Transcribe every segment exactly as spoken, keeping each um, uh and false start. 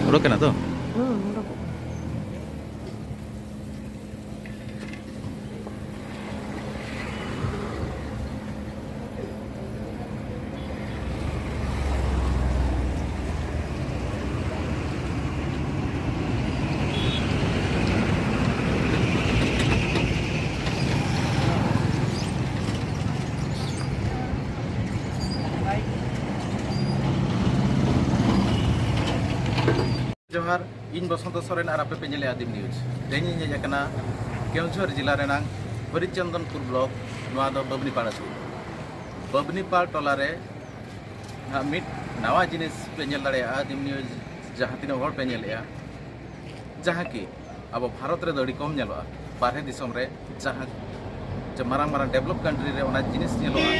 ᱚᱰᱚᱠ ᱮᱱᱟ ᱛᱚ? ᱦᱩᱸ, ᱚᱰᱚᱠᱚᱜ ᱠᱟᱱᱟ᱾ ᱡᱚᱦᱟᱨ, ᱤᱧ ᱵᱚᱥᱚᱱᱛᱚ ᱥᱚᱨᱮᱱ ᱟᱨ ᱟᱯᱮ ᱯᱮ ᱧᱮᱞᱮᱫᱼᱟ ᱟᱹᱫᱤᱢ ᱱᱤᱭᱩᱡᱽ᱾ ᱛᱮᱦᱮᱧ ᱤᱧ ᱦᱮᱡ ᱟᱠᱟᱱᱟ ᱠᱮᱣᱡᱷᱚᱨ ᱡᱮᱞᱟ ᱨᱮᱱᱟᱝ ᱦᱚᱨᱤᱪᱚᱱᱫᱚᱱᱯᱩᱨ ᱵᱞᱚᱠ, ᱱᱚᱣᱟ ᱫᱚ ᱵᱟᱹᱵᱽᱱᱤᱯᱟᱲ ᱟᱹᱛᱩ᱾ ᱵᱟᱹᱵᱽᱱᱤᱯᱟᱲ ᱴᱚᱞᱟ ᱨᱮ ᱱᱟᱦᱟᱜ ᱢᱤᱫ ᱱᱟᱣᱟ ᱡᱤᱱᱤᱥ ᱯᱮ ᱧᱮᱞ ᱫᱟᱲᱮᱭᱟᱜᱼᱟ ᱟᱹᱫᱤᱢ ᱱᱤᱭᱩᱡᱽ ᱡᱟᱦᱟᱸ ᱛᱤᱱᱟᱹᱜ ᱦᱚᱲ ᱯᱮ ᱧᱮᱞᱮᱫᱼᱟ, ᱡᱟᱦᱟᱸ ᱠᱤ ᱟᱵᱚ ᱵᱷᱟᱨᱚᱛ ᱨᱮᱫᱚ ᱟᱹᱰᱤ ᱠᱚᱢ ᱧᱮᱞᱚᱜᱼᱟ᱾ ᱵᱟᱨᱦᱮ ᱫᱤᱥᱚᱢ ᱨᱮ ᱡᱟᱦᱟᱸ ᱡᱮ ᱢᱟᱨᱟᱝ ᱢᱟᱨᱟᱝ ᱰᱮᱵᱷᱞᱚᱯ ᱠᱟᱱᱴᱨᱤ ᱨᱮ ᱚᱱᱟ ᱡᱤᱱᱤᱥ ᱧᱮᱞᱚᱜᱼᱟ᱾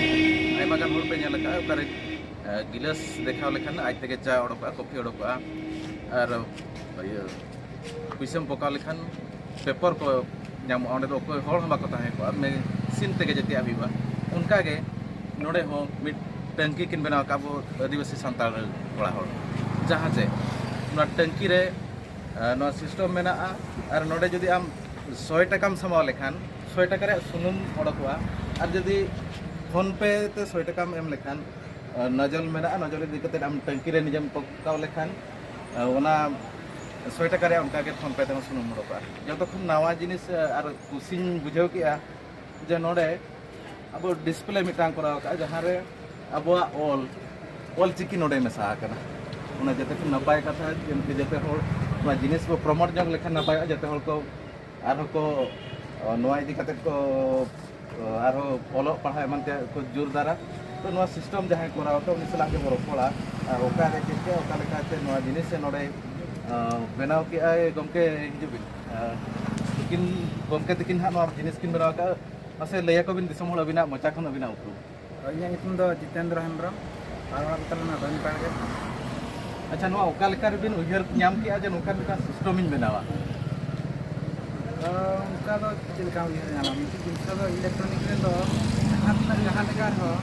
ᱟᱭᱢᱟ ᱜᱟᱱ ᱦᱚᱲ ᱯᱮ ᱧᱮᱞ ᱟᱠᱟᱫᱼᱟ ᱚᱠᱟᱨᱮ, ᱮ, ᱜᱤᱞᱟᱹᱥ ᱫᱮᱠᱷᱟᱣ ᱞᱮᱠᱷᱟᱱ ᱟᱡ ᱛᱮᱜᱮ ᱪᱟ ᱚᱰᱚᱠᱚᱜᱼᱟ, ᱠᱚᱯᱷᱤ ᱚᱰᱚᱠᱚᱜᱼᱟ᱾ ᱟᱨ ᱤᱭᱟᱹ ᱯᱩᱭᱥᱟᱹᱢ ᱯᱚᱠᱟᱣ ᱞᱮᱠᱷᱟᱱ ᱯᱮᱯᱟᱨ ᱠᱚ ᱧᱟᱢᱚᱜᱼᱟ᱾ ᱚᱸᱰᱮ ᱫᱚ ᱚᱠᱚᱭ ᱦᱚᱲ ᱦᱚᱸ ᱵᱟᱠᱚ ᱛᱟᱦᱮᱸ ᱠᱚᱜᱼᱟ, ᱢᱮᱥᱤᱱ ᱛᱮᱜᱮ ᱡᱮᱛᱮᱭᱟᱜ ᱦᱩᱭᱩᱜᱼᱟ᱾ ᱚᱱᱠᱟᱜᱮ ᱱᱚᱰᱮ ᱦᱚᱸ ᱢᱤᱫ ᱴᱟᱹᱝᱠᱤ ᱠᱤᱱ ᱵᱮᱱᱟᱣ ᱟᱠᱟᱫ ᱟᱵᱚ ᱟᱹᱫᱤᱵᱟᱹᱥᱤ ᱥᱟᱱᱛᱟᱲ ᱠᱚᱲᱟ ᱦᱚᱲ, ᱡᱟᱦᱟᱸ ᱪᱮ ᱱᱚᱣᱟ ᱴᱟᱹᱝᱠᱤ ᱨᱮ, ᱟ, ᱱᱚᱣᱟ ᱥᱤᱥᱴᱮᱢ ᱢᱮᱱᱟᱜᱼᱟ᱾ ᱟᱨ ᱱᱚᱰᱮ ᱡᱩᱫᱤ ᱟᱢ ᱥᱚᱭ ᱴᱟᱠᱟᱢ ᱥᱟᱢᱟᱣ ᱞᱮᱠᱷᱟᱱ ᱥᱚᱭ ᱴᱟᱠᱟ ᱨᱮᱭᱟᱜ ᱥᱩᱱᱩᱢ ᱚᱰᱚᱠᱚᱜᱼᱟ᱾ ᱟᱨ ᱡᱩᱫᱤ ᱯᱷᱳᱱ ᱯᱮ ᱛᱮ ᱥᱚᱭ ᱴᱟᱠᱟᱢ ᱮᱢ ᱞᱮᱠᱷᱟᱱ, ᱟ, ᱱᱚᱡᱚᱞ ᱢᱮᱱᱟᱜᱼᱟ, ᱱᱚᱡᱚᱞ ᱤᱫᱤ ᱠᱟᱛᱮ ᱟᱢ ᱴᱟᱹᱝᱠᱤ ᱨᱮ ᱱᱤᱡᱮᱢ ᱯᱚᱠᱟᱣ ᱞᱮᱠᱷᱟᱱ, ᱟ, ᱚᱱᱟ ᱥᱚᱭ ᱴᱟᱠᱟ ᱨᱮᱭᱟᱜ ᱚᱱᱠᱟ ᱜᱮ ᱯᱷᱳᱱ ᱯᱮ ᱛᱮᱦᱚᱸ ᱥᱩᱱᱩᱢ ᱚᱰᱚᱠᱚᱜᱼᱟ᱾ ᱡᱚᱛᱚ ᱠᱷᱚᱱ ᱱᱟᱣᱟ ᱡᱤᱱᱤᱥ, ᱟ, ᱟᱨ ᱠᱩᱥᱤᱧ ᱵᱩᱡᱷᱟᱹᱣ ᱠᱮᱜᱼᱟ ᱡᱮ ᱱᱚᱰᱮ ᱟᱵᱚ ᱰᱤᱥᱯᱞᱮ ᱢᱤᱫᱴᱟᱝ ᱠᱚᱨᱟᱣ ᱟᱠᱟᱫᱼᱟ, ᱡᱟᱦᱟᱸ ᱨᱮ ᱟᱵᱚᱣᱟᱜ ᱚᱞ, ᱚᱞ ᱪᱤᱠᱤ ᱱᱚᱰᱮ ᱢᱮᱥᱟ ᱟᱠᱟᱱᱟ᱾ ᱚᱱᱟ ᱡᱚᱛᱚ ᱠᱷᱚᱱ ᱱᱟᱯᱟᱭ ᱠᱟᱛᱷᱟ, ᱡᱮᱢᱛᱤ ᱡᱚᱛᱚ ᱦᱚᱲ ᱱᱚᱣᱟ ᱡᱤᱱᱤᱥ ᱵᱚ ᱯᱨᱚᱢᱳᱴ ᱡᱚᱝ ᱞᱮᱠᱷᱟᱱ ᱱᱟᱯᱟᱭᱚᱜᱼᱟ, ᱡᱚᱛᱚ ᱦᱚᱲ ᱠᱚ ᱟᱨᱦᱚᱸ ᱠᱚ, ᱚ, ᱱᱚᱣᱟ ᱤᱫᱤ ᱠᱟᱛᱮ ᱠᱚ, ᱚ, ᱟᱨᱦᱚᱸ ᱚᱞᱚᱜ ᱯᱟᱲᱦᱟᱜ ᱮᱢᱟᱱ ᱛᱮᱭᱟᱜ ᱠᱚ ᱡᱳᱨ ᱫᱟᱨᱟ᱾ ᱛᱚ ᱱᱚᱣᱟ ᱥᱤᱥᱴᱮᱢ ᱡᱟᱦᱟᱸᱭ ᱠᱚᱨᱟᱣ ᱟᱠᱟᱫ, ᱩᱱᱤ ᱥᱟᱞᱟᱜ ᱜᱮᱵᱚ ᱨᱚᱯᱚᱲᱟ᱾ ᱟᱨ ᱚᱠᱟᱨᱮ ᱪᱮᱫ ᱛᱮ, ᱚᱠᱟ ᱞᱮᱠᱟᱛᱮ ᱱᱚᱣᱟ ᱡᱤᱱᱤᱥ ᱱᱚᱰᱮ, ᱚ, ᱵᱮᱱᱟᱣ ᱠᱮᱜᱼᱟᱭ ᱜᱚᱢᱠᱮ, ᱦᱤᱡᱩᱜ ᱵᱤᱱ᱾ ᱟᱨ ᱱᱩᱠᱤᱱ ᱜᱚᱢᱠᱮ ᱛᱟᱹᱠᱤᱱ ᱦᱟᱸᱜ ᱱᱚᱣᱟ ᱡᱤᱱᱤᱥ ᱠᱤᱱ ᱵᱮᱱᱟᱣ ᱟᱠᱟᱫᱼᱟ᱾ ᱢᱟᱥᱮ ᱞᱟᱹᱭ ᱟᱠᱚ ᱵᱤᱱ ᱫᱤᱥᱚᱢ ᱦᱚᱲ ᱟᱹᱵᱤᱱᱟᱜ ᱢᱚᱪᱟ ᱠᱷᱚᱱ ᱟᱹᱵᱤᱱᱟᱜ ᱩᱯᱨᱩᱢ᱾ ᱤᱧᱟᱹᱜ ᱧᱩᱛᱩᱢ ᱫᱚ ᱡᱤᱛᱮᱱᱫᱨᱚ ᱦᱮᱢᱵᱨᱚᱢ, ᱟᱨ ᱚᱲᱟᱜ ᱫᱚ ᱛᱟᱞᱮ ᱱᱚᱣᱟ ᱵᱟᱹᱱᱤᱯᱟᱲ ᱜᱮ᱾ ᱟᱪᱪᱷᱟ, ᱱᱚᱣᱟ ᱚᱠᱟ ᱞᱮᱠᱟ ᱨᱮᱵᱤᱱ ᱩᱭᱦᱟᱹᱨ ᱧᱟᱢ ᱠᱮᱜᱼᱟ ᱡᱮ ᱱᱚᱝᱠᱟ ᱢᱤᱫᱴᱟᱝ ᱥᱤᱥᱴᱮᱢ ᱤᱧ ᱵᱮᱱᱟᱣᱟ? ᱛᱚ ᱚᱱᱠᱟ ᱫᱚ ᱪᱮᱫ ᱞᱮᱠᱟ ᱩᱭᱦᱟᱹᱨ ᱧᱟᱢᱟ, ᱢᱤᱫᱴᱤᱡ ᱡᱤᱱᱤᱥ ᱫᱚ ᱤᱞᱮᱠᱴᱨᱚᱱᱤᱠ ᱨᱮᱫᱚ ᱡᱟᱦᱟᱸ ᱛᱤᱱᱟᱹᱜ ᱡᱟᱦᱟᱸ ᱞᱮᱠᱟ ᱨᱮᱦᱚᱸ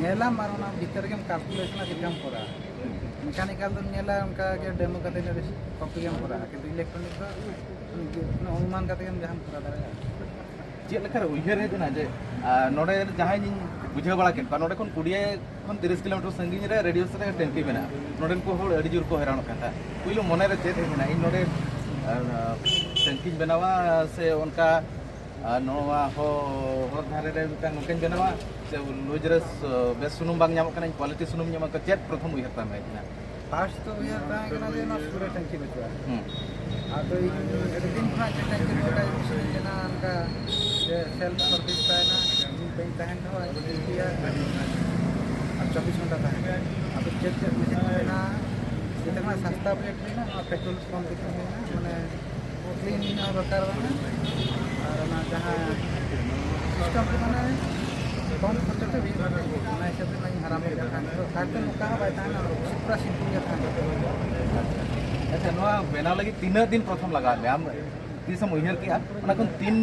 ᱧᱮᱞᱟᱢ ᱟᱨ ᱚᱱᱟ ᱵᱷᱤᱛᱟᱹᱨ ᱨᱮᱜᱮᱢ ᱠᱟᱞᱠᱩᱞᱮᱥᱚᱱᱟ ᱪᱮᱫ ᱞᱮᱠᱟᱢ ᱠᱚᱨᱟᱣᱟ᱾ ᱢᱮᱠᱟᱱᱤᱠᱟᱞ ᱫᱚᱢ ᱧᱮᱞᱟ, ᱚᱱᱠᱟ ᱜᱮ ᱰᱮᱢᱳ ᱠᱟᱛᱮ ᱠᱚᱯᱤ ᱜᱮᱢ ᱠᱚᱨᱟᱣᱟ, ᱠᱤᱱᱛᱩ ᱤᱞᱮᱠᱴᱨᱚᱱᱤᱠ ᱫᱚ ᱚᱱᱩᱢᱟᱱ ᱠᱟᱛᱮ ᱜᱮᱢ ᱡᱟᱦᱟᱸᱢ ᱠᱚᱨᱟᱣ ᱫᱟᱲᱮᱭᱟᱜᱼᱟ᱾ ᱪᱮᱫ ᱞᱮᱠᱟᱨᱮ ᱩᱭᱦᱟᱹᱨ ᱦᱮᱡ ᱮᱱᱟ ᱡᱮ ᱟᱨ ᱱᱚᱰᱮ ᱡᱟᱦᱟᱸᱭ ᱤᱧ ᱵᱩᱡᱷᱟᱹᱣ ᱵᱟᱲᱟ ᱠᱮᱫ ᱠᱚᱣᱟ, ᱱᱚᱰᱮ ᱠᱷᱚᱱ ᱠᱩᱰᱤᱭᱟᱹ ᱠᱷᱚᱱ ᱛᱤᱨᱤᱥ ᱠᱤᱞᱳᱢᱤᱴᱟᱨ ᱥᱟᱺᱜᱤᱧ ᱨᱮ ᱨᱮᱰᱤᱭᱳᱥ ᱨᱮ ᱴᱮᱝᱠᱤ ᱢᱮᱱᱟᱜᱼᱟ᱾ ᱱᱚᱰᱮᱱ ᱠᱚ ᱦᱚᱲ ᱟᱹᱰᱤ ᱡᱳᱨ ᱠᱚ ᱦᱚᱭᱨᱟᱱᱚᱜ ᱠᱟᱱ ᱛᱟᱦᱮᱸᱫ᱾ ᱯᱩᱭᱞᱩ ᱢᱚᱱᱮᱨᱮ ᱪᱮᱫ ᱦᱮᱡ ᱮᱱᱟ, ᱤᱧ ᱱᱚᱰᱮ ᱟᱨ, ᱴᱮᱝᱠᱤᱧ ᱵᱮᱱᱟᱣᱟ ᱥᱮ ᱚᱱᱠᱟ ᱟᱨ ᱱᱚᱣᱟ ᱦᱚ-, ᱦᱚᱨ ᱫᱷᱟᱨᱮ ᱨᱮ ᱢᱤᱫᱴᱟᱝ ᱱᱚᱝᱠᱟᱧ ᱵᱮᱱᱟᱣᱟ ᱥᱮ ᱞᱩᱡᱽ ᱨᱮ ᱵᱮᱥ ᱥᱩᱱᱩᱢ ᱵᱟᱝ ᱧᱟᱢᱚᱜ ᱠᱟᱱᱟ, ᱤᱧ ᱠᱣᱟᱞᱤᱴᱤ ᱥᱩᱱᱩᱢ ᱧᱟᱢᱟ, ᱪᱮᱫ ᱯᱨᱚᱛᱷᱚᱢ ᱩᱭᱦᱟᱹᱨ ᱛᱟᱢ ᱦᱮᱡ ᱮᱱᱟ? ᱯᱷᱟᱥᱴ ᱫᱚ ᱩᱭᱦᱟᱹᱨ ᱛᱟᱦᱮᱸ ᱠᱟᱱᱟ ᱡᱮ ᱱᱚᱣᱟ ᱥᱩᱨ ᱨᱮ ᱴᱮᱝᱠᱤ ᱵᱟᱹᱪᱩᱜᱼᱟ᱾ ᱦᱩᱸ᱾ ᱟᱫᱚ ᱤᱧ ᱟᱹᱰᱤ ᱫᱤᱱ ᱠᱷᱚᱱᱟᱜ ᱡᱮ ᱴᱮᱝᱠᱤ ᱱᱚᱝᱠᱟ ᱢᱮᱥᱤᱱ ᱢᱮᱱᱟᱜᱼᱟ, ᱚᱱᱠᱟ ᱡᱮ ᱥᱮᱞᱯ ᱥᱟᱨᱵᱷᱤᱥ ᱛᱟᱦᱮᱱᱟ, ᱤᱧ ᱵᱟᱹᱧ ᱛᱟᱦᱮᱱ ᱨᱮᱦᱚᱸ ᱤᱧ ᱤᱫᱤᱭᱟ ᱟᱨ ᱪᱚᱵᱵᱤᱥ ᱜᱷᱚᱱᱴᱟ ᱛᱟᱦᱮᱱᱟ᱾ ᱟᱫᱚ ᱪᱮᱫ ᱪᱮᱫ ᱢᱮᱥᱤᱱ ᱠᱚ ᱢᱮᱱᱟᱜᱼᱟ, ᱡᱮᱛᱮ ᱠᱷᱚᱱᱟᱜ ᱥᱟᱥᱛᱟ ᱵᱩᱞᱮᱴ ᱦᱩᱭᱱᱟ, ᱱᱚᱣᱟ ᱯᱮᱴᱨᱳᱞ ᱯᱟᱢᱯ ᱫᱤᱠ ᱦᱩᱭᱱᱟ, ᱢᱟᱱᱮ ᱠᱞᱤᱱ ᱦᱚᱸ ᱫᱚᱨᱠᱟᱨ ᱵᱟᱝᱟ᱾ ᱟᱨ ᱚᱱᱟ ᱡᱟᱦᱟᱸ ᱥᱤᱥᱴᱮᱢ ᱠᱚ ᱢᱟᱱᱮ ᱠᱚᱢ ᱠᱷᱚᱨᱪᱟ ᱛᱮ ᱦᱩᱭᱩᱜ ᱠᱟᱱᱟ, ᱚᱱᱟ ᱦᱤᱥᱟᱹᱵ ᱛᱮ ᱚᱱᱟᱧ ᱦᱟᱨᱟ ᱢᱚᱡᱟ ᱠᱷᱟᱱ ᱫᱚ ᱠᱷᱟᱱ ᱫᱚ ᱱᱚᱝᱠᱟ ᱦᱚᱸ ᱵᱟᱭ ᱛᱟᱦᱮᱱᱟ, ᱯᱩᱨᱟ ᱥᱤᱢᱯᱤᱞ ᱜᱮ ᱛᱟᱦᱮᱱᱟ᱾ ᱟᱪᱪᱷᱟ, ᱱᱚᱣᱟ ᱵᱮᱱᱟᱣ ᱞᱟᱹᱜᱤᱫ ᱛᱤᱱᱟᱹᱜ ᱫᱤᱱ ᱯᱨᱚᱛᱷᱚᱢ ᱞᱟᱜᱟᱣ ᱢᱮ? ᱟᱢ ᱛᱤᱥᱮᱢ ᱩᱭᱦᱟᱹᱨ ᱠᱮᱜᱼᱟ? ᱚᱱᱟ ᱠᱷᱚᱱ ᱛᱤᱱ